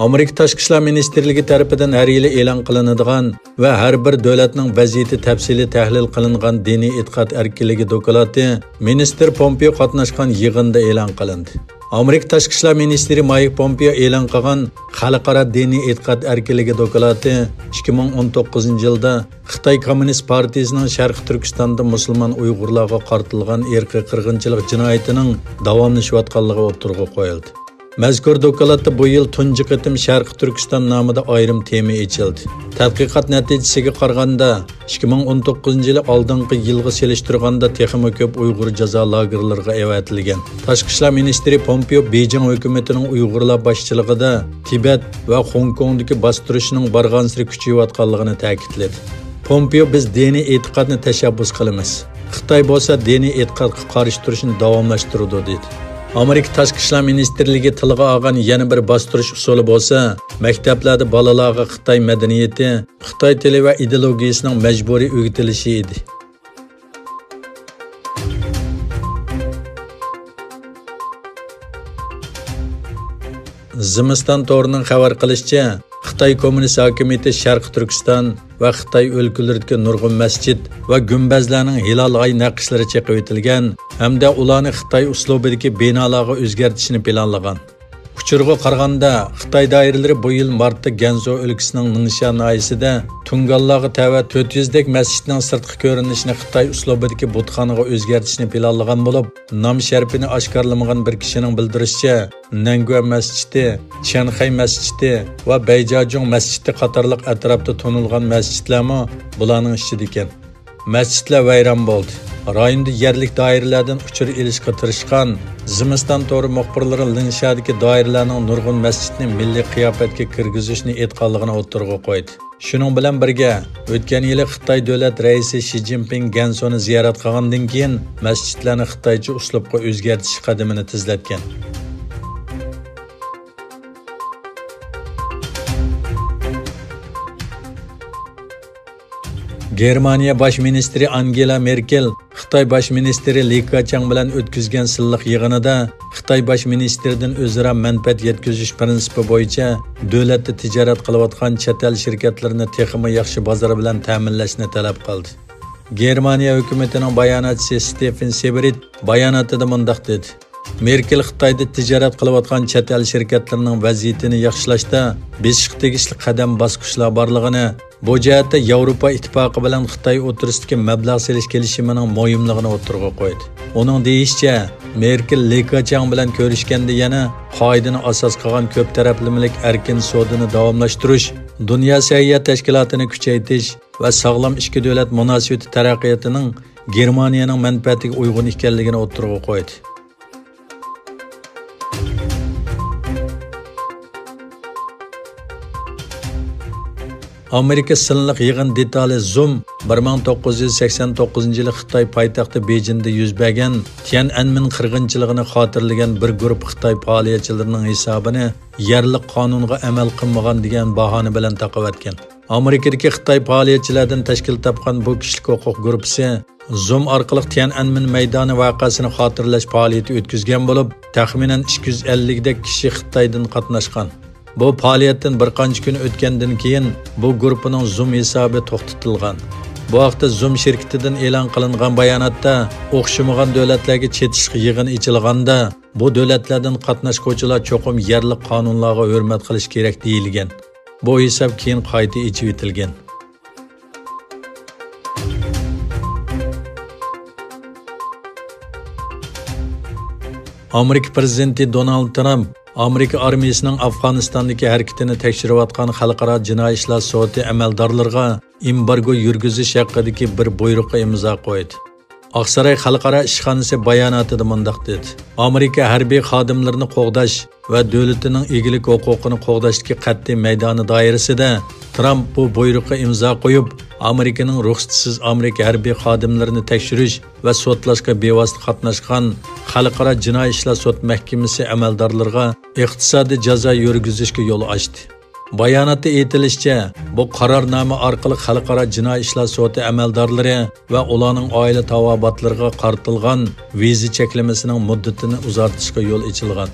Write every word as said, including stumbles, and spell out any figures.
ئامېرىكا تاشقى ئىشلار مىنىستىرلىكى تەرىپىدىن ھەر يىلى ئېلان قىلىنىدىغان ۋە ھەر بىر دۆلەتنىڭ ۋەزىيىتى تەپسىلىي تەھلىل قىلىنغان دىنىي ئېتىقاد ئەركىنلىكى دوكلاتى مىنىستىر پومپېئو قاتناشقان يىغىندا ئېلان قىلىندى. ئامېرىكا تاشقى ئىشلار مىنىستىرى مايك پومپېئو ئېلان قىلغان خەلقئارا دىنىي ئېتىقاد ئەركىنلىكى دوكلاتى ئىككى مىڭ ئون توققۇزىنچى يىلدا خىتاي كوممۇنىست پارتىيىسىنىڭ شەرقىي تۈركىستاندا مۇسۇلمان ئۇيغۇرلارغا قارىتىلغان ئىرقىي قىرغىنچىلىق جىنايىتىنىڭ داۋاملىشىۋاتقانلىقى ئوتتۇرىغا قويۇلدى. مەزكۇر دوكلاتتا بۇ يىل تۇنجى قېتىم شەرقىي تۈركىستان نامىدا ئايرىم تېما ئېچىلدى. تەتقىقات نەتىجىسىگە قارىغاندا، ئىككى مىڭ ئون توققۇزىنچى يىلى ئالدىنقى يىلغا سېلىشتۇرغاندا تېخىمۇ كۆپ ئۇيغۇر جازا لاگېرلىرىغا ئەۋەتىلگەن. تاشقى ئىشلار مىنىستىرى پومپېئو بېيجىڭ ھۆكۈمىتىنىڭ ئۇيغۇرلار باشچىلىقىدا تىبەت ۋە خوڭكوڭدىكى باستۇرۇشنىڭ بارغانسېرى كۈچىيىۋاتقانلىقىنى تەكىتلىدى. پومپېئو، بىز دىنىي ئېتىقادنى تەشەببۇس قىلىمىز. خىتاي بولسا دىنىي ئېتىقادقا قارشى تۇرۇشنى داۋاملاشتۇرىدۇ، دېدى. ئامېرىكا تاشقى ئىشلار مىنىستىرلىكى تىلغا ئالغان يەنە بىر باستۇرۇش ئۇسۇلى بولسا، مەكتەپلەردە بالىلارغا خىتاي مەدەنىيىتى، خىتاي تىلى ۋە ئىدېئولوگىيىسىنىڭ مەجبۇرىي ئۆگىتىلىشى ئىدى. زىمىستان تورىنىڭ خەۋەر قىلىشىچە، خىتاي كوممۇنىست ھاكىمىيىتى شەرقىي تۈركىستان ۋە خىتاي ئۆلكىلىرىدىكى نۇرغۇن مەسچىت ۋە گۈمبەزلەرنىڭ ھىلال ئاي نەقىشلىرى چېقىۋېتىلگەن ھەمدە ئۇلارنى خىتاي ئۇسلۇبىدىكى بىنالارغا ئۆزگەرتىشنى پىلانلىغان. ئۇچۇرغا قارىغاندا، خىتاي دائىرىلىرى بۇ يىل مارتتا گەنزۇ ئۆلكىسىنىڭ نىڭشيا ناھىيەسىدە تۇڭگانلارغا تەۋە تۆت يۈزدەك مەسچىتنىڭ سىرتقى كۆرۈنۈشىنى خىتاي ئۇسلۇبىدىكى بۇتخانىغا ئۆزگەرتىشنى پىلانلىغان بولۇپ، نام شەرىپىنى ئاشكارىلىمىغان بىر كىشىنىڭ بىلدۈرۈشىچە، نەنگۈەن مەسچىتى، چيەنخەي مەسچىتى ۋە بەيجاجۇڭ مەسچىتى قاتارلىق ئەتراپتا تونۇلغان مەسچىتلەرمۇ بۇلارنىڭ ئىچىدىكەن. مەسچىتلەر ۋەيران بولدى. رايوندا يەرلىك دائىرىلەردىن ئۇچۇر ئېلىشقا تىرىشقان زىمىستان تورى مۇخبىرلىرى لىڭشيادىكى دائىرىلەرنىڭ نۇرغۇن مەسچىتنى مىللىي قىياپەتكە كىرگۈزۈشنى ئېيتقانلىقىنى ئوتتۇرىغا قويدى. شۇنىڭ بىلەن بىرگە، ئۆتكەن يىلى خىتاي دۆلەت رەئىسى شى جىنپىڭ گەنسۇنى زىيارەت قىلغاندىن كېيىن، مەسچىتلەرنى خىتايچە ئۇسلۇبقا ئۆزگەرتىش قەدىمىنى تېزلەتكەن. گېرمانىيە باش مىنىستىرى ئانگېلا مېركېل خىتاي باش مىنىستىرى لى كېچياڭ بىلەن ئۆتكۈزگەن سىنلىق يىغىنىدا خىتاي باش مىنىستىرىدىن ئۆزئارا مەنپەئەت يەتكۈزۈش پىرىنسىپى بويىچە دۆلەتتە تىجارەت قىلىۋاتقان چەت ئەل شىركەتلىرىنى تېخىمۇ ياخشى بازار بىلەن تەمىنلەشنى تەلەپ قىلدى. گېرمانىيە ھۆكۈمىتىنىڭ باياناتچىسى ستېفېن سېبرىت باياناتىدا مۇنداق دېدى: مېركېل خىتايدا تىجارەت قىلىۋاتقان چەت ئەل شىركەتلىرىنىڭ ۋەزىيىتىنى ياخشىلاشتا بېسىشقا تېگىشلىك قەدەم باسقۇچلار بارلىقىنى، بۇ جەھەتتە ياۋروپا ئىتتىپاقى بىلەن خىتاي ئوتتۇرىسىدىكى مەبلەغ سېلىش كېلىشىمىنىڭ مۇھىملىقىنى ئوتتۇرىغا قويدى. ئۇنىڭ دېيىشىچە، مېركېل لى كېچياڭ بىلەن كۆرۈشكەندە يەنە قائىدىنى ئاساس قىلغان كۆپ تەرەپلىمىلىك ئەركىن سودىنى داۋاملاشتۇرۇش، دۇنيا سەھىيە تەشكىلاتىنى كۈچەيتىش ۋە ساغلام ئىككى دۆلەت مۇناسىۋىتى تەرەققىياتىنىڭ گېرمانىيەنىڭ مەنپەئەتىگە ئۇيغۇن ئىكەنلىكىنى ئوتتۇرىغا قويدى. ئامېرىكا سىنلىق يىغىن دېتالى زۇم بىر مىڭ توققۇز يۈز سەكسەن توققۇزىنچى يىلى خىتاي پايتەختى بېيجىڭدا يۈز بەرگەن تيەنئەنمېن قىرغىنچىلىقىنى خاتىرىلىگەن بىر گۇرۇپپا خىتاي پائالىيەتچىلىرىنىڭ ھېسابىنى يەرلىك قانۇنغا ئەمەل قىلمىغان دېگەن باھانە بىلەن تاقىۋەتكەن. ئامېرىكىدىكى خىتاي پائالىيەتچىلەردىن تەشكىل تاپقان بۇ كىشىلىك ھوقۇق گۇرۇپپىسى زۇم ئارقىلىق تيەنئەنمېن مەيدانى ۋەقەسىنى خاتىرىلەش پائالىيىتى ئۆتكۈزگەن بولۇپ، تەخمىنەن ئىككى يۈز ئەللىكدەك كىشى خىتايدىن قاتناشقان. بۇ پائالىيەتتىن بىر قانچە كۈن ئۆتكەندىن كېيىن، بۇ گۇرۇپپىنىڭ زۇم ھېسابى توختىتىلغان. بۇ ھەقتە زۇم شىركىتىدىن ئېلان قىلىنغان باياناتتا، ئوخشىمىغان دۆلەتلەرگە چېتىشلىق يىغىن ئېچىلغاندا، بۇ دۆلەتلەردىن قاتناشقۇچىلار چوقۇم يەرلىك قانۇنلارغا ھۆرمەت قىلىشى كېرەك، دېيىلگەن. بۇ ھېساب كېيىن قايتا ئېچىۋېتىلگەن. ئامېرىكا پىرېزىدېنتى دونالد ترامپ ئامېرىكا ئارمىيىسىنىڭ ئافغانىستاندىكى ھەرىكىتىنى تەكشۈرۈۋاتقان خەلقئارا جىنايى ئىشلار سوتى ئەمەلدارلىرىغا ئېمبارگو يۈرگۈزۈش ھەققىدىكى بىر بۇيرۇققا ئىمزا قويدى. ئاقساراي خەلقئارا ئىشخانىسى باياناتىدا مۇنداق دېدى: ئامېرىكا ھەربىي خادىملىرىنى قوغداش ۋە دۆلىتىنىڭ ئىگىلىك ھوقۇقىنى قوغداشتىكى قەتئىي مەيدانى دائىرىسىدە ترامپ بۇ بۇيرۇققا ئىمزا قويۇپ، ئامېرىكىنىڭ رۇخسىتىسىز ئامېرىكا ھەربىي خادىملىرىنى تەكشۈرۈش ۋە سوتلاشقا بىۋاسىتە قاتناشقان خەلقئارا جىنايى ئىشلار سوت مەھكىمىسى ئەمەلدارلىرىغا ئىقتىسادىي جازا يۈرگۈزۈشكە يول ئاچتى. باياناتتا ئېيتىلىشىچە، بۇ قارارنامە ئارقىلىق خەلقئارا جىنايى ئىشلار سوتى ئەمەلدارلىرى ۋە ئۇلارنىڭ ئائىلە تاۋابىئاتلىرىغا قارىتىلغان ۋىزا چەكلىمىسىنىڭ مۇددىتىنى ئۇزارتىشقا يول ئېچىلغان.